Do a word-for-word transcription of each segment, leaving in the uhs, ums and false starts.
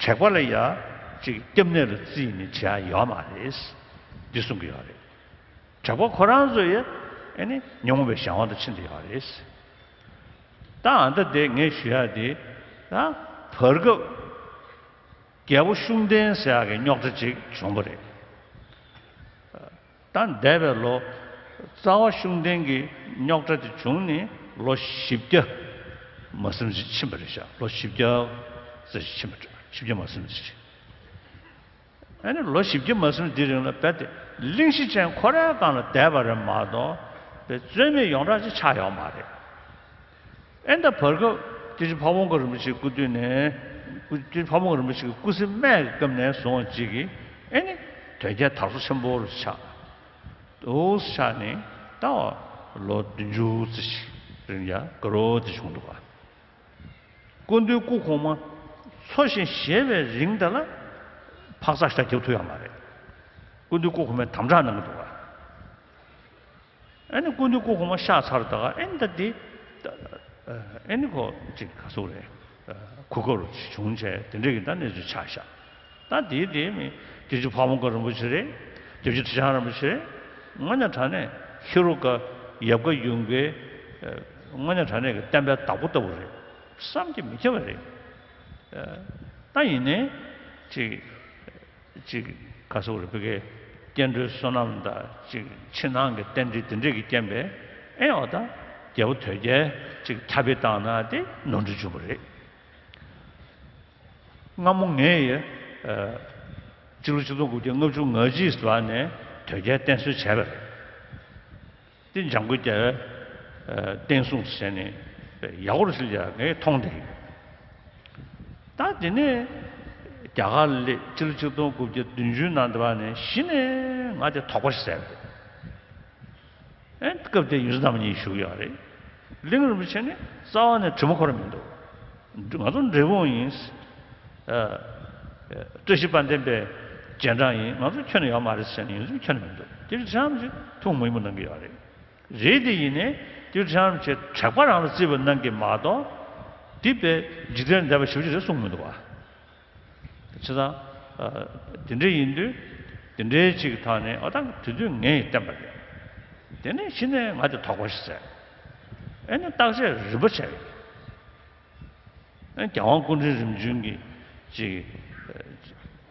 དྲེགས་པ་ལ་ཡ་ཅིག་སྐྱབས་གནས་ལ་རྩིས་ནས་བྱེད་ཡ་ཡོད་མ་རེད། འདི་གསུང་གི་ཡོད་རེད། དྲེགས་པ་ཁོ་རང་ཚོ་ཡ་ཨེ་ནི་ཉོན་མོངས་པའི་གཞན་དབང་དུ་ཕྱིན་བསྡད་ཡོད་རེད། ད་ཨ་ད་དེ་ངས་ཞུ་ཡ་དེ་ད་བར་སྐབས་རྒྱལ་པོ་ཤུགས་ལྡན་ཟེར་ཡག་གི་རྙོག་དྲ་ཅིག་བྱུང་བ་རེད། ད་འདས་པའི་ལོ་རྩ་བ་ཤུགས་ལྡན་གྱི་རྙོག་དྲ་དེ་བྱུང་ནས་ལོ་བཞི་བརྒྱ་མ་ཟིན་ཅིག་ཕྱིན་པ་རེད་ཤག་ལོ་བཞི་བརྒྱ་ཙམ་ཞིག་ཕྱིན་པ་རེད། བཞི་བརྒྱ་མ་ཟིན་ཅིག་ཨ་ནི་ལོ་བཞི་བརྒྱ་མ་ཟིན་འདི་རིང་ལ་རྦད་དེ་གླེང་གཞི་ཅན་ཁོ་རའི་སྒང་ལ་བསྡད་པ་རེད་མ་གཏོགས་རྩོད་མེད་ཡོངས་གྲགས་ཅིག་ཆགས་ཡོད་མ་རེད། ཨེ་ད་བར་སྐབས་སྐྱབས་རྗེ་ཕ་བོང་ཁ་རིན་པོ་ཆེའི་སྐུ་དུས་ནས་སྐུ་སྐྱབས་རྗེ་ཕ་བོང་ཁ་རིན་པོ་ཆེ་གི་སྐུ་ཚེ་སྨད་ཀྱི་སྐབས་ནས་བཟུང་བ་ཅིག་གིས་ཨེ་ནི་དོལ་རྒྱལ་དར་སོ་ཆེན་པོ་རུ་ཆགས། འདུག་ཆགས་ནས་ད་བར་ལོ་བདུན་ཅུ་ཙམ་ཞིག་རིང་ཡ་དགའ་རབ་དེ་བྱུང་འདུག་ག་སྐུ་མདུན་སྐུ་གོང་མ་འཚོ་ཞིང་གཞེས་པའི་རིང་དེ་ལ་འཕག་འཚག་ཞེ་དྲག་རྒྱབ་ཐུབ་ཡོད་མ་རེད། སྐུ་མདུན་སྐུ་གོང་མས་དམ་དྲག་གནང་གི་འདུག་ག་ཨ་ནི་སྐུ་མདུན་སྐུ་གོང་མ་གཤེགས་ཚར་ད་ག་ཨ་ནི་ད་འདི་ཨ་ནི་ཁོ་ཅིག་ག་ཟེར་རེད། གོ་སྐབས་རུ་བྱུང་བྱས་དེ་འདྲས་ཀྱི་ད་གནས་ཚུལ་ཆགས་ཤག་ད་འདིའི་དེ་མི་སྐྱབས་རྗེ་ཕ་བོང་ཁ་རིན་པོ་ཆེ་རེད། སྐྱབས་རྗེ་ཁྲི་བྱང་རིན་པོ་ཆེ་རེད། དངོས་གནས་དྲང་གནས་ཧེ་རུ་ཀ་ཡབ་བཀའ་ཡུམ་བཀའི་དངོས་གནས་དྲང་གནས་ཀྱི་བསྟན་པའི་བདག་པོ་ལྟ་བུ་རེད། བསམ་གྱིས་མི་ཁྱབ་པ་རེད། ད་ཡིན་ནའི་ཅིག་ཅིག་ག་ཟེར་རེད། བོད་ཀྱི་སྐྱེ་འགྲོའི་བསོད་ནམས་དང་ཅིག་ཕྱི་ནང་གི་རྟེན་འབྲེལ་དེ་འདྲས་ཀྱི་རྐྱེན་པས་ཨེ་འོ་ད་རྒྱལ་པོ་དོལ་རྒྱལ་ཅིག་ཁྱབ་སྤེལ་བཏང་ན་དེ་ནོར་འཁྲུལ་བྱུང་བ་རེད། སྔ་མོ་ངས་ཡ་ཨ་སྤྱི་ལོ་ཆིག་སྟོང་དགུ་བརྒྱ་ལྔ་བཅུ་ང་གཅིག་ལོ་ནས་དོལ་རྒྱལ་བསྟེན་གསོལ་བྱས་པ་རེད། དེ་འཇམ་མགོན་རྒྱལ་བའི་བསྟན་སྲུང་ཟེར་ནས་ཡག་པོ་རེད་ཟེར་ཡ་ངས་མཐོང་བསྡད་ཡོད། ད་དེ་ནས་རྒྱ་གར་སླེབས་སྤྱི་ལོ་ཆིག་སྟོང་དགུ་བརྒྱ་བདུན་ཅུ་ནང་དུ་བ་ནས་གཞི་ནས་ང་དེ་དོགས་པ་ཞིག་ཟ་བ་རེད། ཨེ་སྐབས་དེ་ཡོངས་འཛིན་རྣམ་གཉིས་བཞུགས་ཡོད་རེད། གླིང་རིན་པོ་ཆེ་ནི་རྩ་བ་ནས་དྲི་མ་འཁོར་མི་འདུག་ང་ཚོ་འབྲས་སྤུངས་ཡིན། ཨ་བཀྲ་ཤིས་དཔལ་ལྡན་པའི་རྗེས་འབྲང་ཡིན། ང་ཚོ་ཁྱོན་ནས་ཡོད་མ་རེད་ཟེར་ནས་ཡོངས་འཛིན་ཁྱོན་ནས་མི་འདུག་དེ་ཚོ་ཆ་མ་ཚང་ཐུགས་མ་མཉེས་པོ་གནང་གི་ཡོད་རེད། རེད་དེ་ཡིན་ནའི་སྐྱབས་རྗེ་ཁྲི་བྱང་རིན་པོ་ཆེ་དྲེགས་པ་རང་ལ་བརྩིས་པ་གནང་གི་མ་གཏོགས་འདི་དཔེ་འཇིག་རྟེན་འདས་པ་ཞེ་པོ་ཅིག་རེད་གསུངས་མི་འདུག་བ། བྱས་ཙང་ཨ་དེ་འདྲ་ཡིན་དུས་དེ་འདྲའི་ཅིག་གི་ཐོག་ནས་ཨ་ད་དེ་དུས་ངས་བསྟན་པ་རེད། དེ་ནས་གཞི་ནས་ང་དེ་དོགས་པ་ཞིག་ཟ། ཨེ་ནི་བརྟག་དཔྱད་རིམ་པ་བྱས། རྒྱལ་དབང་སྐུ་ཕྲེང་རིམ་བྱོན་གྱི་ཅིག་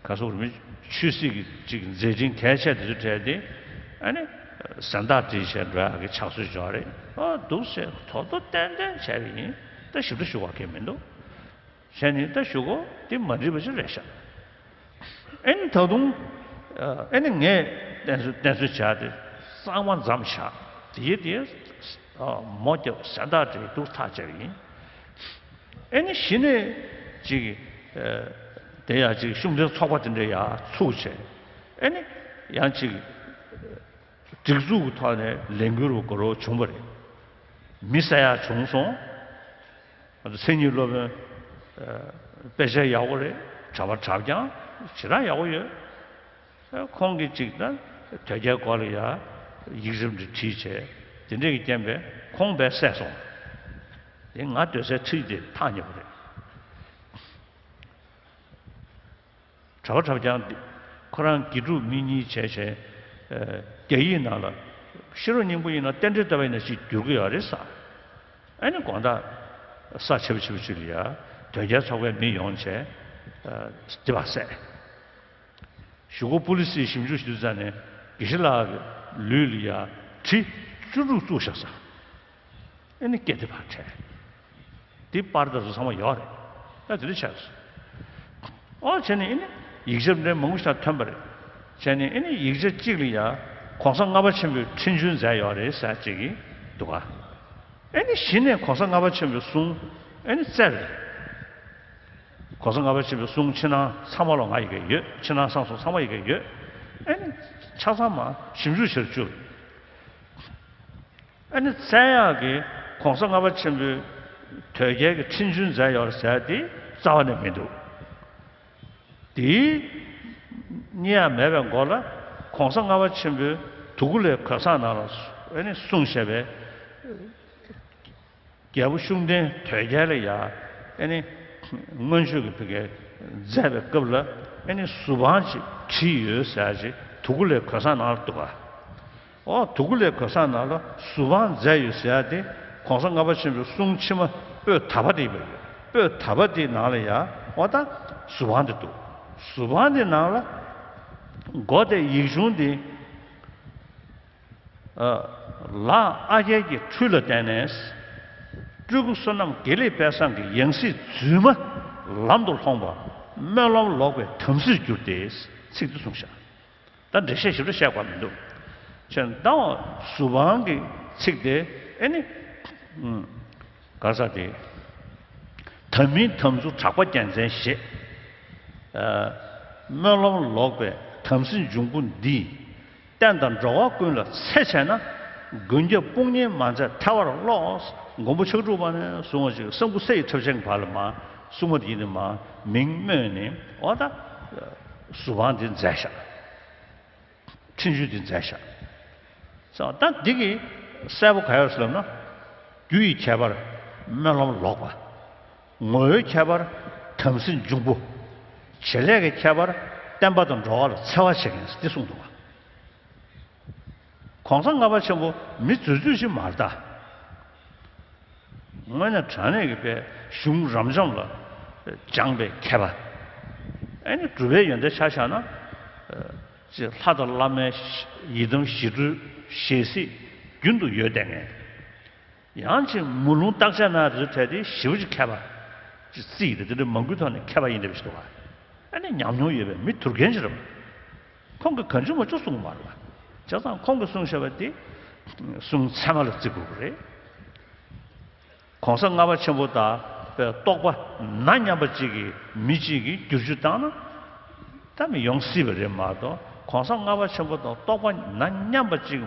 ག་སོགས་རིམ་ཆོས་སྲིད་ཀྱི་ཅིག་མཛད་འཕྲིན་གལ་ཆེ་དེ་ཚོ་གྲས་ཏེ། ཨ་ནི་གཟེངས་རྟགས་བྲིས་བྱས་འགྲོ་ཡག་གི་ཕྱག་སྲོལ་ཅིག་ཡོད་རེད། ཨ་འདུག་སེ་ཐོག་ཐོག་ཏན་ཏན་བྱས་པ་ཡིན། ད་ཞིབ་ཕྲ་ཞུ་བ་གང་ཡང་མི་འདུག་བྱས་ནས་ད་ཞུ་གོ་དེ་མ་འགྲིག་པ་ཞིག་རེད་ཤག་ཨེ་ནི་ད་དུང་ཨེ་ནི་ངས་བསྟེན་གསོལ་བསྟེན་གསོལ་བྱས་ཏེ་གཙང་མ་མཚམས་བཞག་དེའི་དེ་མོ་རྒྱབ་གཟེངས་རྟགས་བྲིས་འདུག་ཐག་བཅད་ཡིན། ཨེ་ནི་གཞི་ནས་ཅིག་དེ་ཡང་ཅིག་ཤུགས་ལྡན་ཚོགས་པ་དེ་འདྲ་ཡར་ཚུགས་བྱས། ཨེ་ནི་ཡང་ཅིག་སྒྲིག་འཛུགས་ཀྱི་ཐོག་ནས་ལས་འགུལ་རུ་འགྲོ་རོགས་བྱུང་བ་རེད། མི་བསད་ཡག་བྱུང་སོང་། ང་ཚོ་མཚན་ཉིད་སློབ་དཔོན་དཔེ་ཆ་ཡག་པོ་རེད། གྲྭ་པ་གྲྭ་རྐྱང་ཞེ་དྲག་ཡག་པོ་ཡོད། ཁོང་གིས་ཅིག་ད་དོལ་རྒྱལ་སྐོར་ལ་ཡ་ཡིག་རིགས་འདི་བྲིས་བྱས་དེ་འདྲས་ཀྱི་རྐྱེན་པས་ཁོང་དཔེ་བསད་སོང་། དེ་ང་སྡོད་སའི་འཁྲིས་དེ་ཐག་ཉེ་པོ་རེད། གྲྭ་པ་གྲྭ་རྐྱང་འདི་ཁོ་རང་དགེ་ཕྲུག་མི་གཉིས་བྱས་བྱས། རྒྱ་ཡིག་ནང་ལ་ཤེས་རབ་སྙིང་པོ་ཡིན་ན་རྟེན་འབྲེལ་ལྟ་བ་ཡིན་ན་ཅིག་བསྒྱུར་གི་ཡོད་རེད་ས། ཨ་ནི་དགོང་དག་ས་ཆེ་བ་ཆེ་བ་ཅིག་ལ་ཡ་དོལ་རྒྱལ་ཚོགས་པའི་མི་ཡོང་བྱས། འདི་བ་བསད། གཞུག་གུ་པུ་ལི་སིའི་ཞིབ་འཇུག་ཞུ་དུས་ཙ་ནས་དགེ་བཤེས་ལགས་ཀྱི་ལུས་ལ་ཡ་གྲི་བཅུ་དྲུག་བཙུགས་བཞག་ས། ཨེ་ནི་སྐད་དེ་ཕར་བྲལ། འདི་པར་དང་སོ་ཚང་མ་ཡོད་རེད། ད་དེ་འདྲ་ཆགས་སོང་། ཨོ་བྱས་ནས་ཨེ་ནི་ཡིག་ཆ་འདྲ་མང་པོ་ཞིག་ཐོན་པ་རེད། བྱས་ནས་ཨེ་ནི་ཡིག་ཆ་གཅིག་ལ་ཡ་གོང་ས་ལྔ་པ་ཆེན་པོས་ཁྲིམས་གཅོད་མཛད་ཡོད་རེད་ཟེར་ཅིག་གི་འདུག་ག་ཨེ་ནི་གཞི་ནས་གོང་ས་ལྔ་པ་ཆེན་པོའི་གསུང་ཨེ་ནི་བཙལ་རེད། གོང་ས་ལྔ་པ་ཆེན་པོའི་གསུང་ཕྱི་ནང་ཚང་མ་ལོ་ང་ཡི་གེ་ཡོད། ཕྱི་ནང་གསང་གསུམ་ཚང་མ་ཡི་གེ་ཡོད། ཨེ་ནི་ཆ་ཚང་མ་ཞིབ་འཇུག་བྱེད་བཅུག་ཨ་ནི་བཙལ་ཡག་གི་གོང་ས་ལྔ་པ་ཆེན་པོས་དོལ་རྒྱལ་གྱི་ཁྲིམས་གཅོད་མཛད་ཡོད་ཟེར་དེ་རྩ་བ་ནས་མི་འདུག་དེའི་རྙེད་ཡག་མེད་པའི་མགོ་ལ་གོང་ས་ལྔ་པ་ཆེན་པོས་དུ་ཀུ་ལའི་གོས་བཟང་ནང་ལ་ཨ་ནི་གསུངས་བཞག་པའི་རྒྱལ་པོ་ཤུགས་ལྡན་དོལ་རྒྱལ་ལ་ཡ་ཨ་ནི་མངོན་སྤྱོད་ཀྱི་ཕ་གིའི་ མཛད་པའི་སྐབས་ལ་ཨེ་ནི་གཟུ་དཔང་ཅིག་བྲིས་ཡོད་ཟེར་ཡ་ཅིག་དུ་ཀུ་ལའི་གོས་བཟང་ནང་ལ་འདུག་ག། ཨོ་དུ་ཀུ་ལའི་གོས་བཟང་ནང་ལ་གཟུ་དཔང་མཛད་ཡོད་ཟེར་ཡ་དེ་གོང་ས་ལྔ་པ་ཆེན་པོའི་གསུང་ཕྱི་མ་པོད་ད་པ་དེ་ཡིན་པ་ཡོད། པོད་ད་པ་དེའི་ནང་ལ་ཡ་ཨོ་ད་གཟུ་དཔང་དེ་འདུག། གཟུ་དཔང་དེ་ནང་ལ་མགོ་དེ་ཡིག་ཆུང་དེ། ལ་ཨ་རྒྱལ་གྱི་འཕྲུལ་ལ་བརྟེན་ནས། སྤྲུལ་སྐུ་བསོད་ནམས་དགེ་ལེགས་དཔལ་བཟང་གི་ཡང་སྲིད་རྫུན་མ་ལམ་དུ་ལྷོངས་པ། སྨོན་ལམ་ལོག་པའི་དམ་སྲིར་གྱུར་ཏེ། ཚིག་འདི་གསུངས་ཤག། ད་འགྲེལ་བཤད་ཞིབ་ཕྲ་བཤད་དགོས་མི་འདུག། ཁྱེད་ལྟ་བ་གཟུ་དཔང་གི་ཚིག་དེ་ཨེ་ནི། ག་ས་དེ། དམ་མིན་དམ་ཚུལ་གྲགས་པ་རྒྱལ་མཚན་ཞེས། སྨོན་ལམ་ལོག་པའི་དམ་སྲི་འབྱུང་པོ་འདིས། བསྟན་དང་འགྲོ་བ་ཀུན་ལ་འཚེ་བྱས་ན། མགོན་སྐྱབས་དཔུང་གཉེན་མ་མཛད་ཐལ་བར་རློག། མགོན་པོ་ཕྱག་དྲུག་པ་ནས་བཟུང་བ་ཅིག་བསམ་ཁུ་སེ་ཡི་ཁྲབ་ཆེན་གྱི་བར་ལ་མ་སྲུང་མ་དེ་ཡིན་ནི་མ་མིང་སྨོས་ནས་འོ་ད་གཟུ་དཔང་དེ་མཛད་ཤག། འཕྲིན་བཅོལ་དེ་མཛད་ཤག། ཙང་ད་འདི་གི་གསལ་པོ་ག་ཡོད་ཟེར་ལབ་ན། རྒྱུ་ཡི་ཁྱད་པར་སྨོན་ལམ་ལོག་པ། ངོ་བོའི་ཁྱད་པར་དམ་སྲི་འབྱུང་པོ། བྱེད་ལས་ཀྱི་ཁྱད་པར་བསྟན་པ་དང་འགྲོ་བ་ལ་འཚེ་བ་བྱེད་མཁན་འདི་གསུངས་འདུག་བ། གོང་ས་ལྔ་པ་ཆེན་པོ་མི་རྫུས་རྫུས་ཤིག་མ་རེད་ད། དངོས་གནས་དྲང་གནས་ཀྱི་པའི་གཞུང་རབ་འབྱམས་ལ་སྦྱངས་པའི་མཁས་པ། ཨེ་ནི་གྲུབ་པའི་ཡོན་ཏན་ཆ་བཞག་ན། ཅེས་ལྷ་དང་བླ་མའི་ཡི་དམ་ཞི་ཁྲོའི་ཞལ་གཟིགས་རྒྱུན་དུ་ཡོད་བསྡད་མཁན། ཡང་ཅིག་མུ་ལུང་བརྟག་དཔྱད་གནང་དུས་གྲས་དེ་ཞེ་པོ་ཅིག་མཁས་པ་ཅིག་རྩིས་ཡིན་ཏེ་དེ་འདྲའི་མང་པོའི་ཐོག་ནས་མཁས་པ་ཡིན་འདྲ་ཞིག་འདུག་བ། ཨ་ནི་ཉམས་མྱོང་ཡོད་པའི་མི་དུར་རྒན་ཅིག་རེད་བ། ཁོང་གིས་གང་བྱུང་མང་བྱུང་གསུང་གི་མ་རེད་བ། བྱས་ཙང་ཁོང་གིས་གསུངས་བཞག་པ་དེ་གསུང་ཚད་མ་ལ་བརྩི་དགོས་ཀྱི་རེད། གོང་ས་ལྔ་པ་ཆེན་པོ་དང་པའི་རྟོགས་པ་ན་མཉམ་པ་གཅིག་གིས་མི་གཅིག་གིས་བསྒྱུར་བཅོས་བཏང་ན་ད་མི་ཡོང་སྲིད་པ་རེད་མ་གཏོགས། གོང་ས་ལྔ་པ་ཆེན་པོ་དང་རྟོགས་པ་ན་མཉམ་པ་གཅིག་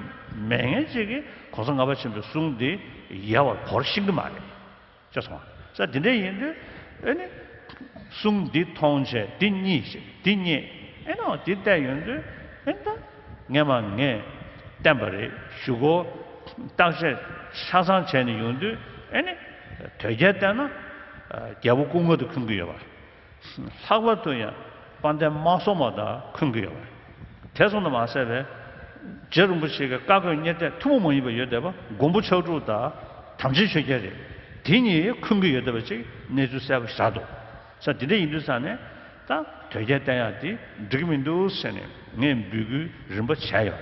མེད་མཁན་གཅིག་གིས་གོང་ས་ལྔ་པ་ཆེན་པོའི་གསུང་འདི་ཡལ་བར་བོར་ཤེས་ཀྱི་མ་རེད། ཅེས་གསུངས་པ། ས་དེ་འདྲ་ཡིན་དུས་ཨེ་ནི། གསུང་འདི་མཐོང་བྱས་འདི་རྙེད་ཅེས་འདི་རྙེད། ཨེ་ནོ་འདི་བལྟས་ཡོང་དུས་ཨེ་ད། སྔས་མ་ངས་བསྟན་པ་རེད་ཞུ་གོ། བརྟག་དཔྱད་ཆ་ཚང་བྱས་ནས་ཡོང་དུས་ཨེ་ནི། དོལ་རྒྱལ་བསྟན་ན། རྒྱལ་པོ་སྐུ་ལྔ་དང་འཁོན་གྱི་ཡོད་པ། ལྷག་པར་དུ་ཡང་དཔལ་ལྡན་དམག་ཟོར་མ་དང་འཁོན་གྱི་ཡོད་པ། དེ་སོང་དུ་མ་ཟད་པའི། རྗེ་རིན་པོ་ཆེ་གི་བཀའ་བསྒོས་གཉེར་གཏད་ཐུན་མོང་མ་ཡིན་པ་ཡོད་བསྡད་པ་མགོན་པོ་ཕྱག་དྲུག་དང་དམ་ཅན་ཆོས་རྒྱལ་རེད། དེ་གཉིས་འཁོན་གྱི་ཡོད་བསྡད་པ་ཅིག་གནས་ཚུལ་གསལ་པོ་ཞིག་རག་འདུག། ས་དེ་འདྲ་ཡིན་དུས་ས་ནས་ད་དོལ་རྒྱལ་བསྟན་ཡག་དེ་འགྲིག་གི་མི་འདུག་ཟེར་ནས་ངས་འབོད་སྐུལ་རིམ་པ་བྱས་ཡོད་རེད།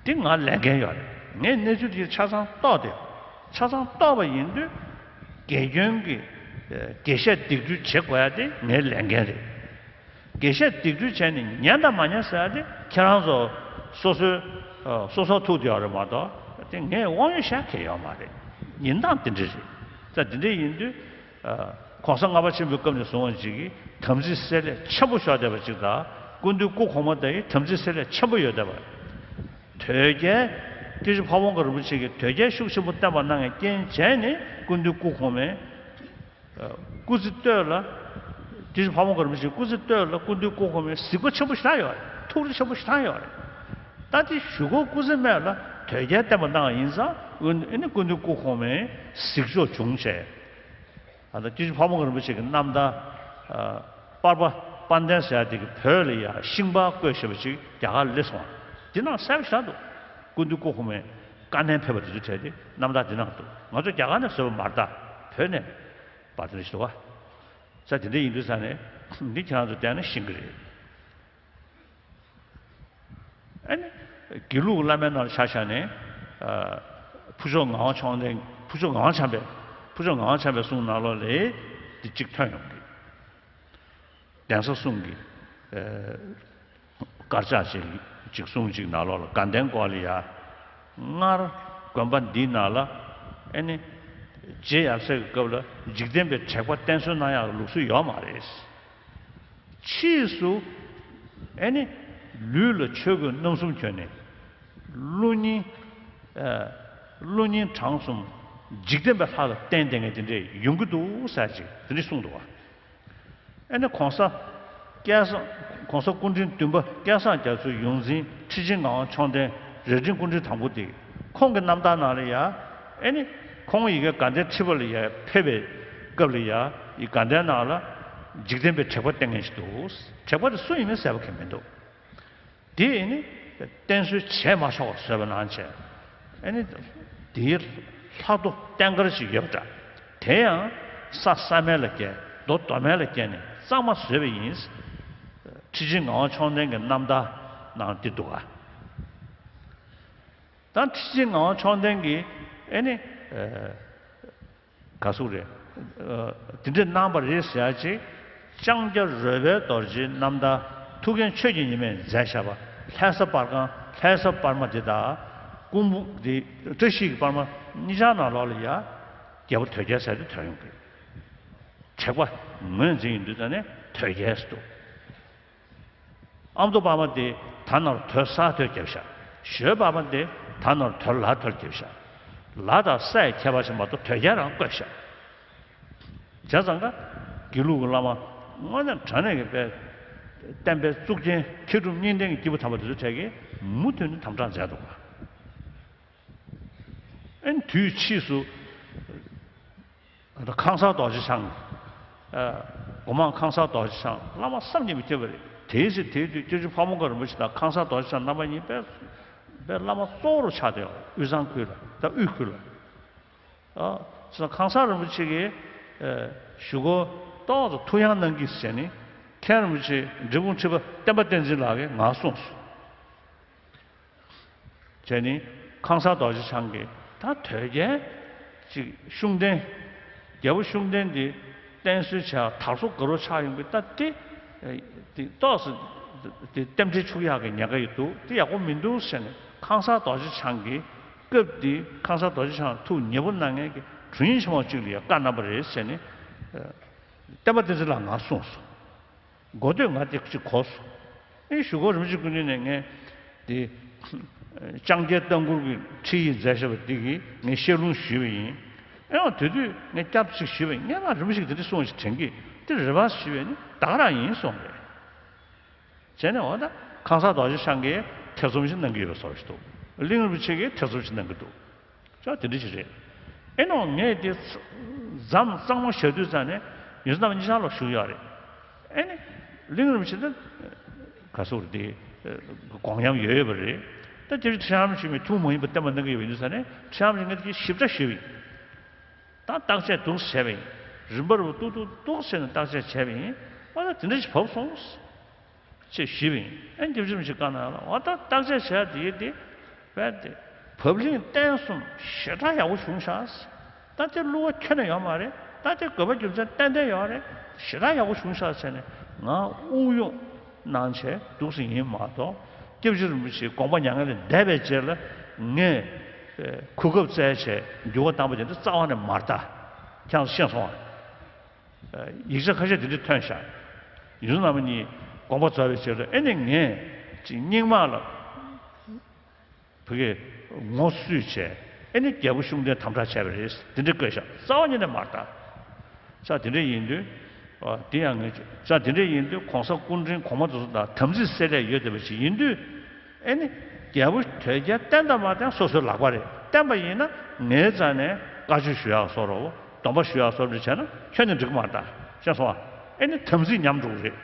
དེ་ང་ལས་འགན་ཡོད་རེད། ངས་གནས་ཚུལ་དེ་ཆ་ཚང་རྟོགས་ཏེ། ཆ་ཚང་རྟོགས་པ་ཡིན་དུས། དགེ་སྐྱོན་གྱི། དགེ་བཤད་སྡིག་སྒྲིབ་བྱེད་དགོས་ཡ་དེ་ངའི་ལས་འགན་རེད། དགེ་བཤད་སྡིག་སྒྲིབ་བྱས་ནས་ཉན་དང་མ་ཉན་ཟེར་ཡ་དེ་ཁྱེད་རང་ཚོ་སོ་སོའི། སོ་སོར་ཐུག་བསྡད་ཡོད་རེད་མ་གཏོགས། དེ་ངས་དབང་ཡོད་བཤད་མཁན་ཡོད་མ་རེད། ཡིན་སྟངས་དེ་འདྲ་རེད། ད་དེ་འདྲ་ཡིན་དུས། གོང་ས་ལྔ་པ་ཆེན་པོའི་སྐབས་ནས་བཟུང་བ་ཅིག་གིས་དམ་ཚིག་བསྲེ་ལྷད་ཆེན་པོ་ཤོར་བསྡད་པ་ཅིག་དང་། སྐུ་མདུན་སྐུ་གོང་མ་དེ་ཡི་དམ་ཚིག་བསྲེ་ལྷད་ཆེན་པོ་ཡོད་བསྡད་པ། དོལ་རྒྱལ། སྐྱབས་རྗེ་ཕ་བོང་ཁ་རིན་པོ་ཆེ་གིས་དོལ་རྒྱལ་ཤུགས་ཆེན་པོ་བསྟན་པ་གནང་བའི་རྐྱེན་བྱས་ནས་སྐུ་མདུན་སྐུ་གོང་མའི་སྐུ་ཚེ་སྟོད་ལ། སྐྱབས་རྗེ་ཕ་བོང་ཁ་རིན་པོ་ཆེའི་སྐུ་ཚེ་སྟོད་ལ་སྐུ་མདུན་སྐུ་གོང་མའི་གཟིགས་པ་ཆེན་པོ་ཞེ་དྲག་ཡོད་རེད། ཐུགས་རེ་ཆེན་པོ་ཞེ་དྲག་ཡོད་རེད། ད་དེ་གཞུག་གུ་སྐུ་ཚེ་སྨད་ལ་དོལ་རྒྱལ་བསྟན་པ་གནང་བ་ཡིན་ཙང་ཨ་ནི་སྐུ་མདུན་སྐུ་གོང་མའི་གཟིགས་ཕྱོགས་བྱུང་བྱས། ཨ་ད་སྐྱབས་རྗེ་ཕ་བོང་ཁ་རིན་པོ་ཆེ་གི་རྣམ་ཐར། པར་པ་དཔལ་ལྡན་ཟེར་ཡ་དེ་གི་བོད་ལ་ཡ་ཤིང་པར་བརྐོས་བཞག་པ་ཅིག་རྒྱ་གར་སླེབས་སོང་བ། དེ་ནང་གསལ་པོ་ཞིག་འདུག། སྐུ་མདུན་སྐུ་གོང་མའི་བཀའ་ནན་ཕེབས་པ་དེ་ཚོ་བྲིས་ཏེ་རྣམ་ཐར་དེ་ནང་འདུག། ང་ཚོ་རྒྱ་གར་ནས་བཟོས་པ་མ་རེད་ད། བོད་ནས་པར་དེ་འདྲ་ཞིག་འདུག་བ། ས་དེ་འདྲ་ཡིན་དུས་ས་ནས་འདི་ཁྱེད་རང་ཚོ་བལྟས་ན་ཤེས་ཀྱི་རེད། ཨ་ནི། དགེ་ལུགས་བླ་མའི་ནང་ལ་ཆ་བཞག་ནས། ཕུར་ལྕོག་ངག་དབང་མཆོག་ལྡན། ཕུར་ལྕོག་ངག་དབང་བྱམས་པའི། ཕུར་ལྕོག་ངག་དབང་བྱམས་པའི་གསུང་ནང་ལོགས་ལ་འདི་གཅིག་ཐོན་ཡོང་གི། གདན་ས་གསུམ་གྱི། དཀར་ཆག་ཅིག་ཅིག་གསུང་ཅིག་ནང་ལོགས་ལ་དགའ་ལྡན་སྐོར་ལ་ཡ། སྔར་དགོན་པ་འདིའི་ནང་ལ་ཨ་ནི། རྗེ་ཡབ་སྲས་ཀྱི་སྐབས་ལ་འཇིག་རྟེན་པའི་དྲེགས་པ་བསྟེན་གསོལ་གནང་ཡག་ལུགས་སྲོལ་ཡོད་མ་རེད། ཕྱིས་སུ་ཨེ་ནི་ལུས་ལ་ཆོས་གོས་རྣམ་གསུམ་གྱོན་ནས་ཀླུ་རྙིང་། ཨ། ཀླུ་རྙིང་བྲང་གསུམ་འཇིག་རྟེན་པའི་ལྷ་ལ་བརྟེན་བསྡད་མཁན་དེ་འདྲས་ཡོང་གི་འདུག་ཟེར་ཅིག་དེ་འདྲས་གསུངས་འདུག་བ། ཨེ་ནི་གོང་ས་སྐལ་བཟང་། གོང་ས་སྐུ་ཕྲེང་བདུན་པ་སྐལ་བཟང་རྒྱ་མཚོའི་ཡོངས་འཛིན་ཁྲི་ཆེན་ངག་དབང་མཆོག་ལྡན་རྭ་སྒྲེང་སྐུ་ཕྲེང་དང་པོ་དེ། ཁོང་གི་རྣམ་ཐར་ནང་ལ་ཡ། ཨེ་ནི་ཁོང་ཡི་གེ་དགའ་ལྡན་ཁྲི་པ་ལ་ཡ་ཕེབས་པའི་སྐབས་ལ་ཡ། ཡི་དགའ་ལྡན་ནང་ལ། འཇིག་རྟེན་པའི་དྲེགས་པ་བསྟེན་མཁན་ཞིག་འདུག། དྲེགས་པ་དེ་སུ་ཡིན་མིན་གསལ་པོ་ཁེལ་མི་འདུག། དེ་ཡིན་ནི་བསྟེན་གསོལ་བྱས་མ་ཆོག་པར་བཟོས་པ་ནང་བཞིན། ཨེ་ནི་དེའི་ལྷ་ཐོ་རྟེན་འབྲེལ་ཞིག་ཡོད་པ་འདྲ། དེ་ཡང་ས་ས་མལ་ལ་བསྐྱལ། རྡོ་རྡོ་མལ་ལ་བསྐྱལ་ནས་གཙང་མ་བཟོས་པ་ཡིན། ཁྲི་ཆེན་ངག་དབང་མཆོག་ལྡན་གྱི་རྣམ་ཐར་ནང་འདི་འདུག་ག། ད་ཁྲི་ཆེན་ངག་དབང་མཆོག་ལྡན་གྱིས་ཨེ་ནི། ག་ཟུག་རེད། ཨ། དེ་འདྲ་གནང་བ་རེད་ཟེར་ཡ་ཅིག། ལྕང་སྐྱ་རོལ་པའི་རྡོ་རྗེའི་རྣམ་ཐར་ཐུའུ་བཀྭན་ཆོས་ཀྱི་ཉི་མས་མཛད་བཞག་པ། ལྷ་ས་པར་ཁང་། ལྷ་ས་པར་མ་དེ་དག། སྐུ་འབུམ་དེ། བཀྲ་ཤིས་ཀྱི་པར་མ་གཉིས་ཆར་ནང་ལོགས་ལ་ཡ། རྒྱལ་པོ་དོལ་རྒྱལ་ཟེར་དེ་ཐོན་ཡོང་གི། དྲེགས་པ་ངོས་འཛིན་ཡིན་དུས་ད་ནས་དོལ་རྒྱལ་ཟེར་འདུག། ཨ་མདོ་པར་མ་དེ་ད་ནར་དོལ་ས་དོལ་རྒྱབ་ཤག། ཞོལ་པར་མ་དེ་ད་ནར་དོལ་ལ་དོལ་རྒྱབ་ཤག། ལ་དང་སའི་ཁྱད་པར་ཞིག་མ་གཏོགས་དོལ་རྒྱལ་རང་བཀོད་ཤག། བྱས་ཙང་ཀ། དགེ་ལུགས་ཀྱི་བླ་མ་དངོས་གནས་དྲང་གནས་ཀྱི་དཔེ། བསྟན་པའི་གཙུག་རྒྱན་མཁས་གྲུབ་གཉིས་ལྡན་གྱི་སྐྱེས་བུ་དམ་པ་དེ་ཚོ་གྲས་ཀྱིས་མུ་མཐུད་ནས་དམ་དྲག་མཛད་འདུག་ག། ཨེ་དུས་ཕྱིས་སུ། ཨ། ཁང་གསར་རྡོ་རྗེ་འཆང་། ཨ། སྒོ་མང་ཁང་གསར་རྡོ་རྗེ་འཆང་བླ་མ་བསམ་གྱིས་མི་ཁྱབ་པ་རེད། དེའི་ཚེ་དེའི་དུས་སྐྱབས་རྗེ་ཕ་བོང་ཁ་རིན་པོ་ཆེ་དང་ཁང་གསར་རྡོ་རྗེ་འཆང་རྣམ་པ་གཉིས་དཔེ། དཔེ་བླ་མ་གཙོ་བོར་ཆགས་བསྡད་ཡོད། དབུས་གཙང་ཁུལ་ལ། ད་དབུས་ཁུལ་ལ། ཨ། ཁང་གསར་རིན་པོ་ཆེ་གིས། ཨ། གཞུག་གུ་ཏོག་ཙམ་ཐུགས་ཡངས་གནང་གིས་ཟེར་ནས་མཁན་རིན་པོ་ཆེ་འབྲས་སྤུངས་ཁྲི་པ་བསྟན་པ་བསྟན་འཛིན་ལགས་ཀྱིས་ངར་གསུངས་སོང་། བྱས་ནས་ཁང་གསར་རྡོ་རྗེ་འཆང་གིས་ད་དོལ་རྒྱལ་ཅིག་ཤུགས་ལྡན། རྒྱལ་པོ་ཤུགས་ལྡན་དེ་བསྟེན་གསོལ་བྱས་དར་སྲོལ་དགའ་རབ་ཆགས་ཡོང་གི། ད་དེ་དེ་ཏོག་ཙམ་དེ་རྟེན་འབྲེལ་འཆུག་ཡག་གི་ཉེན་ཁ་ཡོད་འདུག། དེ་ཡག་པོ་མི་འདུག་ཟེར་ནས་ཁང་གསར་རྡོ་རྗེ་འཆང་གིས་སྐབས་དེ་ཁང་གསར་རྡོ་རྗེ་འཆང་ཐུགས་ཉེ་པོ་གནང་མཁན་གྱི་དྲུང་ཡིག་ཆེན་མོ་གཅིག་ལ་ཡང་བཀའ་གནང་བ་རེད་ཟེར་ནས། ཨ། བསྟན་པ་བསྟན་འཛིན་ལགས་ངར་གསུངས་སོང་། མགོ་སྟོད་ང་དེ་གཅིག་གོ་སོང་། ཨེ་གཞུག་གུ་རིན་པོ་ཆེ་སྐུ་མདུན་ནས་ངས་དེ་ལྕང་སྐྱའི་ལྟ་མགུར་གྱི་ཁྲིད་ཡིག་མཛད་བཞག་པ་འདི་གིས་ངས་བཤད་ལུང་ཞུས་པ་ཡིན། ཨེ་འོ་དེ་དུས་ངས་སྐྱབས་གཅིག་ཞུས་པ་ཡིན། ངས་མ་རིན་པོ་ཆེ་གིས་དེ་འདྲ་གསུངས་ཤིག་དྲན་གི། དེ་རེད་པ་ཞུས་པས་ནི་ད་ག་རང་ཡིན་གསུངས་པས། བྱས་ནས་འོ་ད་ཁང་གསར་རྡོ་རྗེ་འཆང་གིས་ཐེ་ཚོམ་ཞིག་གནང་གི་ཡོད་པའི་བཟོ་ཞིག་འདུག། གླིང་རིན་པོ་ཆེ་གིས་ཐེ་ཚོམ་ཞིག་གནང་གི་འདུག། ཅོག་དེ་འདྲ་ཞིག་རེད། ཨེ་ནོ་ངས་དེ་མཚམས་གཙང་མ་བཞག་དུས་ཙང་ནས་ཡོངས་འཛིན་རྣམ་པ་གཉིས་ཆར་ལ་ཞུགས་ཡོད་རེད། ཨེ་ནི་གླིང་རིན་པོ་ཆེ་ད་ག་སོགས་རེད་དེ། དགོངས་ཡམ་ཡོད་ཡོད་པ་རེད། ད་དེ་ཁྲི་བྱང་རིན་པོ་ཆེ་མི་ཐུན་མོང་མ་ཡིན་པ་བསྟན་པ་གནང་གི་ཡོད་པ་ཡིན་དུས་ཙང་ནས་ཁྲི་བྱང་རིན་པོ་ཆེ་ངས་དེ་ཞིབ་ཕྲ་ཞུས་པ་ཡིན། ད་བརྟག་དཔྱད་འདུག་བྱས་པ་ཡིན། རིམ་པར་འདུག་འདུག་འདུག་བྱས་ནས་བརྟག་དཔྱད་བྱས་པ་ཡིན། ཨ་ད་དེ་འདྲ་ཞིག་བབས་སོང་། ཅེས་ཞུས་པ་ཡིན། ཨ་ནི་སྐྱབས་རྗེ་རིན་པོ་ཆེས་བཀའ་གནང་ཡག་ལ། འོ་ད་བརྟག་དཔྱད་བྱས་དེ་དེ་རྦད་དེ་བབ་བརླིང་བརྟན་གསུམ་ཞེ་དྲག་ཡག་པོ་བྱུང་ཤག། ད་དེ་བསླུ་བ་ཁྱོན་ནས་ཡོད་མ་རེད། ད་དེ་དགོས་པ་རྒྱུ་མཚན་ཏན་ཏན་ཡོད་རེད། ཞེ་དྲག་ཡག་པོ་བྱུང་ཤག་ཟེར་ནས་ང་དབུགས་དབྱུང་གནང་བྱས་འདུག་སེ་ཡིན་མ་གཏོགས། སྐྱབས་རྗེ་རིན་པོ་ཆེའི་དགོངས་པ་མྱ་ངན་ལས་འདས་པའི་རྗེས་ལ་ངས་གོ་སྐབས་བཙལ་བྱས་འགྱུར་བ་བཏང་པ་དེ་འདྲ་རྩ་བ་ནས་མ་རེད། ད་ཁྱེད་རང་ཚོ་ཤེས་སོང་ཨ། ཡིག་ཆ་ཁ་ཤས་དེ་འདྲ་ཐོན་ཤག། ཡོངས་འཛིན་རྣམ་པ་གཉིས་དགོངས་པ་རྫོགས་པའི་རྗེས་ལ་ཨེ་ནི་ངས་ཅིག་སྙིང་དམག་ལ་བུ་གས་ངོ་བསུས་བྱས་ཨེ་ནི་རྒྱལ་པོ་ཤུགས་ལྡན་དམ་དྲག་བྱས་པ་རེད། དེ་འདྲ་བཀོད་ཤག། རྩ་བ་ཉིད་ནས་མ་རེད་ད། ས་དེ་འདྲ་ཡིན་དུས། ཨ། དེ་ཡང་ངས་ས་དེ་འདྲ་ཡིན་དུས་གོང་ས་སྐུ་ཕྲེང་གོང་མ་དེ་ཚོ་དང་དམ་ཚིག་སེལ་ལས་ཡོད་བསྡད་པ་ཞིག་ཡིན་དུས། ཨེ་ནི། རྒྱལ་པོ་དོལ་རྒྱལ་བསྟེན་དང་མ་བསྟེན་སོ་སོའི་ལག་པ་རེད། བསྟེན་པ་ཡིན་ན་ངའི་རྩ་ནས་བཀའ་ཆོས་ཞུ་ཡག་བཟོ་འདྲ་བོ། སྡོམ་པ་ཞུ་ཡག་བཟོ་འདྲ་བྱས་ན་ཁྱོན་ནས་འགྲིག་གི་མ་རེད་ད། ཤེས་སོང་ཨ། ཨེ་ནི་དམ་ཚིག་ཉམས་འགྲོ་གི་རེད།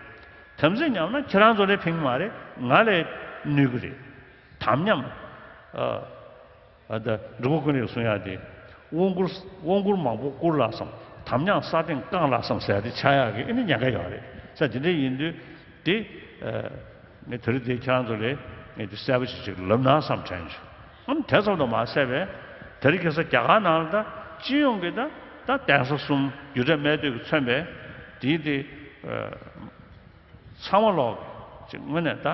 དམ་ཚིག་ཉམས་ན་ཁྱེད་རང་ཚོ་ལ་ཕན་གི་མ་རེད། ང་ལ་གནོད་གི་རེད། དམ་ཉམས། ཨ། ཨ། ད་འབྲུག་པ་ཀུན་ལེགས་གསུང་ཡག་དེ། དབང་བསྐུར་དབང་བསྐུར་མང་པོ་བསྐུར་ལགས་སམ། དམ་ཉམས་ས་སྟེང་བཀང་ལགས་སམ་ཟེར་ཡག་དེ་ཆགས་ཡག་གི་ཨེ་ནི་ཉེན་ཁ་ཡོད་རེད། ས་དེ་འདྲ་ཡིན་དུས་དེ། ཨ། ངས་དེ་རིང་འདིར་ཁྱེད་རང་ཚོ་ལ་ངས་འདི་གསལ་པོ་ཞིག་ཅིག་ལབ་ན་བསམ་དྲན་བྱུང་། ཨ་ནི་དེ་ཙམ་དུ་མ་ཟད་པའི་དེ་རིང་ཁ་སང་རྒྱ་གར་ནང་ལ་ད་སྤྱི་ཡོངས་ཀྱི་ད་ད་གདན་ས་གསུམ་རྒྱུ་འབྲས་སྨྲས་བསྟོད་ཀྱིས་མཚོན་པའི་དེའི་དེ། ཨ། ཚང་མ་ལོག་ཅིག་དངོས་གནས་ད་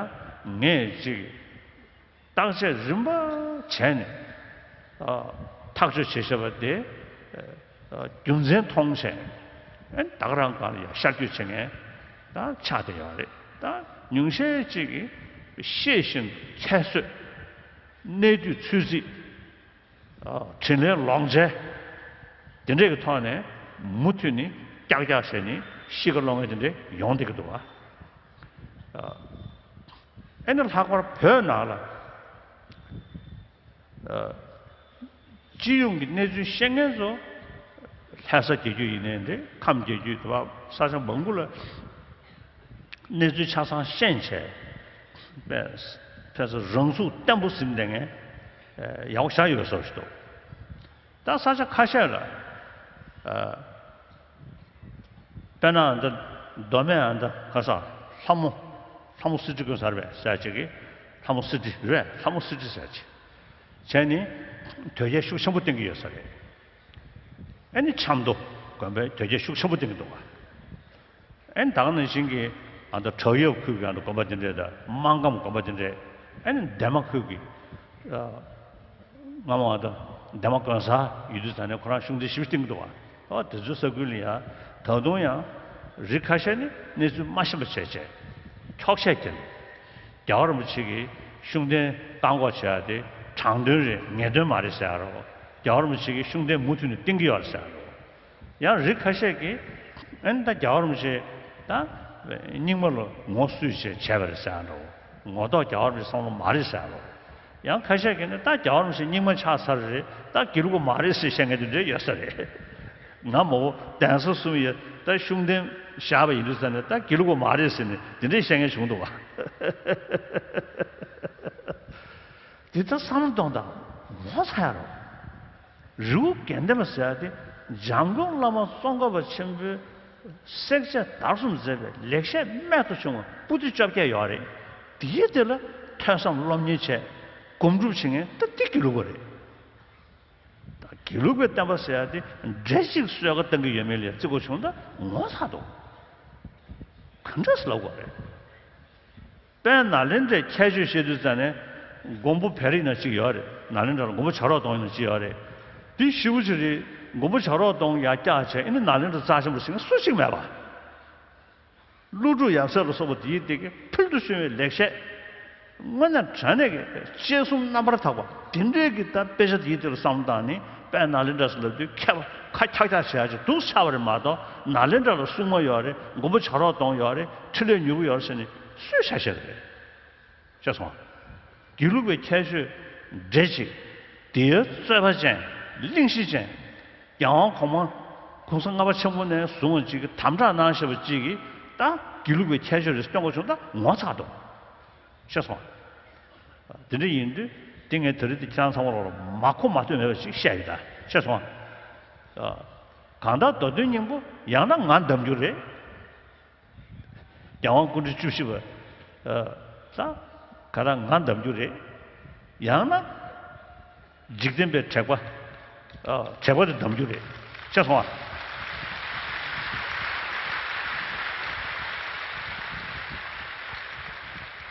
ངས་ཅིག་བརྟག་དཔྱད་རིམ་པ་བྱས་ནས། ཨ། ཐག་གཅོད་བྱས་བཞག་པ་དེ། ཨ། རྒྱུ་མཚན་མཐོང་བྱས་ནས་ད་ག་རང་སྒང་ལ་ཡང་ཤར་བསྐྱོད་བྱེད་མཁན་ད་ཆགས་བསྡད་ཡོད་རེད། ད་ཉུང་ཤས་ཅིག་གིས་ཤེས་བཞིན་དུ་ཁྱད་གསོད། གནས་དུས་ཚོད་རྩིས། ཨ། དྲིན་ལན་ལོག་འཇལ། དེ་འདྲས་ཀྱི་ཐོག་ནས་མུ་མཐུད་ནས་ཀྱག་ཀྱག་བྱས་ནས་གཤིས་ཀ་སློང་མཁན་དེ་འདྲས་ཡོང་བསྡད་ཀྱི་འདུག་བ། ཨ། ཨེ་ནི་ལྷག་པར་བོད་ནང་ལ། ཨ། སྤྱི་ཡོངས་ཀྱི་གནས་ཚུལ་ཤེས་མཁན་ཚོ་ ལྷ་ས་རྒྱལ་རྒྱུད་ཡིན་ནའི་འདྲ། ཁམས་རྒྱལ་རྒྱུད་དེ་བ་ས་ཆ་མང་པོ་ལ་གནས་ཚུལ་ཆ་ཚང་ཤེས་བྱས། དཔེ་དཔེ་ས་རང་ཚུགས་བརྟན་པོ་ཟིན་བསྡད་མཁན་ཡག་པོ་ཞེ་དྲག་ཡོད་བཟོ་ཞིག་འདུག་ད་ས་ཆ་ཁ་ཤས་ལ། ཨ། དཔེར་ན་ཨ་འདི་མདོ་སྨད་ཨ་འདི་ག་ས། ལྷ་མོ། ལྷ་མོ་སི་ཏི་དགོན་ས་རེད་པས་ཟེར་ཅིག་གིས། ལྷ་མོ་སི་ཏི་རེད། ལྷ་མོ་སི་ཏི་ཟེར་ཅིག་བྱས་ནས་དོལ་རྒྱལ་ཤུགས་ཆེན་པོ་བསྟེན་གྱི་ཡོད་ས་རེད། ཨ་ནི་ཆབ་མདོ་དགོན་པའི་དོལ་རྒྱལ་ཤུགས་ཆེན་པོ་བསྟེན་གྱི་འདུག་ག་ཨ་ནི་ད་ག་ནང་བཞིན་གྱི་ཨ་ད་བྲག་གཡབ་ཁུལ་གྱི་ཨ་ད་དགོན་པ་དེ་འདྲས་དང་། སྨར་ཁམས་དགོན་པ་དེ་འདྲས། ཨ་ནི་འདན་མ་ཁུལ་གྱི་ཨ་སྔ་མོ་ཨ་ད་འདན་མ་དགོན་ས་ཡོད་དུས་ད་ནས་ཁོ་རང་ཤུགས་ལྡན་ཞེ་པོ་བསྟེན་གྱི་འདུག་ག་ཨོ་དེ་ཚོའི་ས་ཁུལ་ལ་ཡང་ད་དུང་ཡང་རིགས་ཁ་ཤས་ནི་གནས་ཚུལ་མ་ཤེས་པ་བྱས་བྱས་འཁྱོག་བཤད་བརྒྱབ། རྒྱལ་བ་རིན་པོ་ཆེ་གིས་ཤུགས་ལྡན་བཏང་དགོས་བྱས་ཏེ་དྲང་དོན་རེད། ངེས་དོན་མ་རེད་ཟེར་ཡ་རོ། རྒྱལ་བ་རིན་པོ་ཆེ་གིས་ཤུགས་ལྡན་མུ་མཐུད་ནས་བསྟེན་གྱི་ཡོད་རེད་ཟེར་ཡ་རོ། ཡང་རིགས་ཁ་ཤས་ཀྱིས་ཨ་ནི་ད་རྒྱལ་བ་རིན་པོ་ཆེ་ད་རྙིང་མ་ལ་ངོ་སུས་བྱས་བྱས་པ་རེད་ཟེར་ཡ་རོ། ངོ་ཐོག་རྒྱལ་བ་རིན་པོ་ཆེ་བསམ་བློ་མ་རེད་ཟེར་ཡ་རོ། ཡང་ཁ་ཤས་ཀྱིས་ནི་ད་རྒྱལ་བ་རིན་པོ་ཆེ་རྙིང་མ་ཆགས་ཚར་རེད། ད་དགེ་ལུགས་པ་མ་རེད་ཟེར་བཤད་མཁན་དེ་འདྲ་ཡོད་ས་རེད། ང་མ་འོ་གདན་ས་གསུམ་ཡ་ད་ཤུགས་ལྡན་བཞག་པ་ཡིན་དུས་ཙ་ནས་ད་དགེ་ལུགས་པ་མ་རེད་ཟེར་ནས་དེ་འདྲས་བཤད་མཁན་བྱུང་འདུག་བ། དེ་ད་བསམ་བློ་གཏོང་དང་། ངོ་ཚ་ཡ་རོ། རི་བོ་དགེ་ལྡན་པ་ཟེར་ཡ་དེ་འཇམ་མགོན་བླ་མ་ཙོང་ཁ་པ་ཆེན་པོས་བསྲེག་བཅད་བརྡར་གསུམ་མཛད་པའི་ལེགས་བཤད་རྨད་དུ་བྱུང་བ་པོ་ཏི་བཅོ་བརྒྱད་ཡོད་རེད། དེའི་དེ་ལ་ཐོས་བསམ་སློབ་གཉེར་བྱས་སྒོམ་སྒྲུབ་བྱེད་མཁན་ད་དེ་དགེ་ལུགས་པ་རེད། ད་དགེ་ལུགས་པའི་བསྟན་པ་ཟེར་ཡ་དེ་འདྲེ་གཅིག་གསོལ་ཁ་བཏང་གི་ཡོད་མེད་ལ་བརྩི་དགོས་བྱུང་ད་ངོ་ཚ་འདུག་ག་འདྲས་ལབ་དགོས་རེད། དཔལ་ནཱ་ལེནྡྲའི་ཁྱད་ཆོས་བཤད་དུས་ཙ་ནས་མགོན་པོ་བེ་རི་ན་གཅིག་ཡོད་རེད། ནཱ་ལེནྡྲ་ལ་མགོན་པོ་བྱ་རོག་གདོང་ཡིན་ན་གཅིག་ཡོད་རེད། དེ་ཞེ་པོ་ཅིག་རེད། མགོན་པོ་བྱ་རོག་གདོང་ཡར་བཀྱག་བྱས་ཨ་ནི་ནཱ་ལེནྡྲ་རྩ་ཆེན་པོ་ཟེར་མཁན་སུ་གཅིག་མེད་པ། ཀླུ་སྒྲུབ་ཡབ་སྲས་ལ་སོགས་པ་དེའི་སྟེང་གི་ཕུལ་དུ་བྱུང་བའི་ལེགས་བཤད། དངོས་གནས་དྲང་གནས་ཀྱི་དཔྱད་གསུམ་རྣམ་པར་དག་པ་དེ་འདྲའི་གི་ད་དཔེ་ཆ་དེའི་དེ་ལ་བསམ་བློ་བཏང་ནས་དཔལ་ནཱ་ལེནྡྲ་ཟེར་ལབ་དུས་ཁྱབ་ཁ་འཁྱག་འཁྱག་བྱེད་ཡ་ཅིག་འདུག་ཆགས་པ་རེད་མ་གཏོགས། ནཱ་ལེནྡྲ་ལ་སྲུང་མ་ཡོད་རེད། མགོན་པོ་བྱ་རོག་གདོང་ཡོད་རེད། ཕྲིན་ལས་མྱུ་གུ་ཡོད་རེད་ཟེར་ནས་སུས་ཆ་བཞག་གི་རེད། ཤེས་སོང་། དགེ་ལུགས་པའི་ཁྱད་ཆོས་འདྲེ་གཅིག་དེའི་རྩོད་པ་ཅན། གླེང་གཞི་ཅན། རྒྱལ་དབང་གོང་མ་གོང་ས་ལྔ་པ་ཆེན་པོ་ནས་བཟུང་བ་ཅིག་གིས་དམ་དྲག་གནང་བཞིན་པ་ཅིག་གིས་ད་དགེ་ལུགས་པའི་ཁྱད་ཆོས་རེ་སྟོན་དགོས་བྱུང་ད་ངོ་ཚ་འདུག་ཤེས་སོང་། དེ་འདྲ་ཡིན་དུས་དེ་ངས་ད་རེས་དེ་ཁྱེད་རང་ཚང་མ་ལོག་ལ་མ་གོ་མ་ཐོས་མེད་པ་ཞིག་བཤད་ཡོད་ད། ཤེས་སོང་། གང་ལྟར་མདོ་དོན་སྙིང་པོ་ཡང་ན་ང་འདམ་རྒྱུ་རེད། རྒྱལ་དབང་སྐུ་ཕྲེང་བཅུ་བཞི་པ་ད་ག་རང་ང་འདམ་རྒྱུ་རེད། ཡང་ན་འཇིག་རྟེན་པའི་དྲེགས་པ། དྲེགས་པ་དེ་འདམ་རྒྱུ་རེད། ཤེས་སོང་ཨ།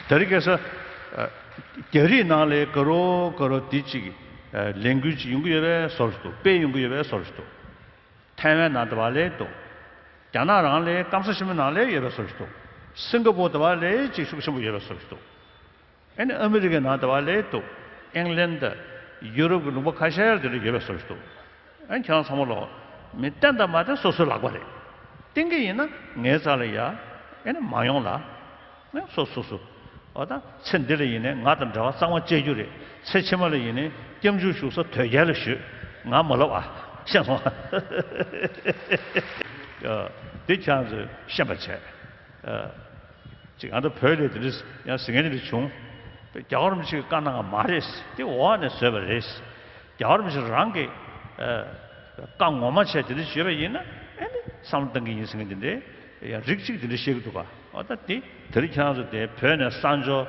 ད་རེས་ཁ་སང་རྒྱ་རིགས་ནང་ལ་དགའ་རོགས་དགའ་རོགས་དེ་གཅིག་ལས་འགུལ་གཅིག་ཡོང་གི་ཡོད་པའི་བཟོ་འདྲ་འདུག་དཔེ་ཡོང་གི་ཡོད་པའི་བཟོ་འདྲ་འདུག་ཐའེ་ཝན་ནང་དེ་བ་ལས་འདུག་རྒྱ་ནག་རང་ལ་སྐམ་ས་ཆེན་མོའི་ནང་ལ་ཡོད་པའི་བཟོ་འདྲ་འདུག་སིང་ག་པོར་དེ་བ་ལས་ཅིག་ཤུགས་ཆེན་པོ་ཡོད་པའི་བཟོ་འདྲ་འདུག་ཨ་ནི་ཨ་མི་རི་ཀའི་ནང་དེ་བ་ལས་འདུག་ཨིང་ལན་དང་ཡུ་རོབ་ཀྱི་ལུང་པ་ཁ་ཤས་ལ་དེ་འདྲ་ཡོད་པའི་བཟོ་འདྲ་འདུག་ཨ་ནི་ཁྱེད་རང་ཚང་མ་ལོག་མི་བསྟེན་དང་མ་བསྟེན་སོ་སོའི་ལག་པ་རེད། བསྟེན་གྱི་ཡིན་ན་ངའི་རྩ་ལ་ཡ། ཨ་ནི་མ་ཡོང་ལ། ཨ་སོ་སོ་སོ། འོ་ད་ཚེ་འདི་ལ་ཡིན་ནའི་ང་དང་འབྲེལ་བ་གཙང་མ་བཅད་རྒྱུ་རེད། ཚེ་ཕྱི་མ་ལ་ཡིན་ནའི་སྐྱབས་འཇུག་ཞུ་ས་དོལ་རྒྱལ་ལ་ཞུ། ང་མ་ལབ་ཨ། ཤེས་སོང་ཨ། འདི་ཁྱེད་རང་ཚོས་ཤེས་པ་བྱས། ཅིག་ཨ་ད་བོད་ལས་དེ་འདྲ་ཡང་ཟེར་མཁན་དེ་འདྲ་བྱུང་། རྒྱལ་བ་རིན་པོ་ཆེ་གི་བཀའ་གནང་བ་མ་རེད། དེ་འོག་ནས་བཟོས་པ་རེད། རྒྱལ་བ་རིན་པོ་ཆེ་རང་གི་བཀའ་ངོ་མ་བྱས་དེ་འདྲ་བྱས་པ་ཡིན་ན་ཨེ་ནི་བསམ་བློ་གཏང་གི་ཡིན་ཟེར་མཁན་དེ་འདྲས་ཡང་རིགས་གཅིག་དེ་འདྲ་བཤད་ཀྱི་འདུག་ག་འོ་ད་དེ་དེ་རིང་ཁྱེད་རང་ཚོ་དེ་བོད་ནས་གསར་འབྱོར་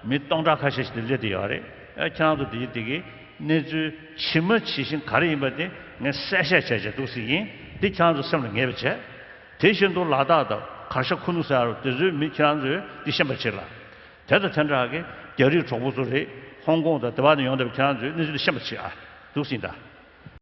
མི་སྟོང་ཕྲག་ཁ་ཤས་ཤིག་དེ་སླེབས་བསྡད་ཡོད་རེད། ཨེ་ཁྱེད་རང་ཚོ་དེ་གི་དེ་གི་གནས་ཚུལ་ཇི་མ་ཇི་བཞིན་ག་རེ་ཡིན་པ་དེ་ངས་གསལ་བཤད་བྱས་བྱས་འདུག་ཟེར་ཡིན། དེ་ཁྱེད་རང་ཚོ་སེམས་ལ་ངེས་པ་བྱས། དེ་བཞིན་དུ་ལ་དྭགས་དང་གར་ཞ་ཁུ་ནུ་ཟེར་ཡ་རུ་དེ་ཚོའི་མི་ཁྱེད་རང་ཚོས་འདི་ཤེས་པ་བྱེད་ལ། དེ་དང་དེ་འདྲ་གི་རྒྱ་རིགས་གྲོགས་པོ་ཚོ་རེད། ཧོང་ཀོང་དང་དེ་བ་ནས་ཡོང་བསྡད་པ་ཁྱེད་རང་ཚོས་གནས་ཚུལ་འདི་ཤེས་པ་བྱེད་ཨ། འདུག་ཟིན་ད།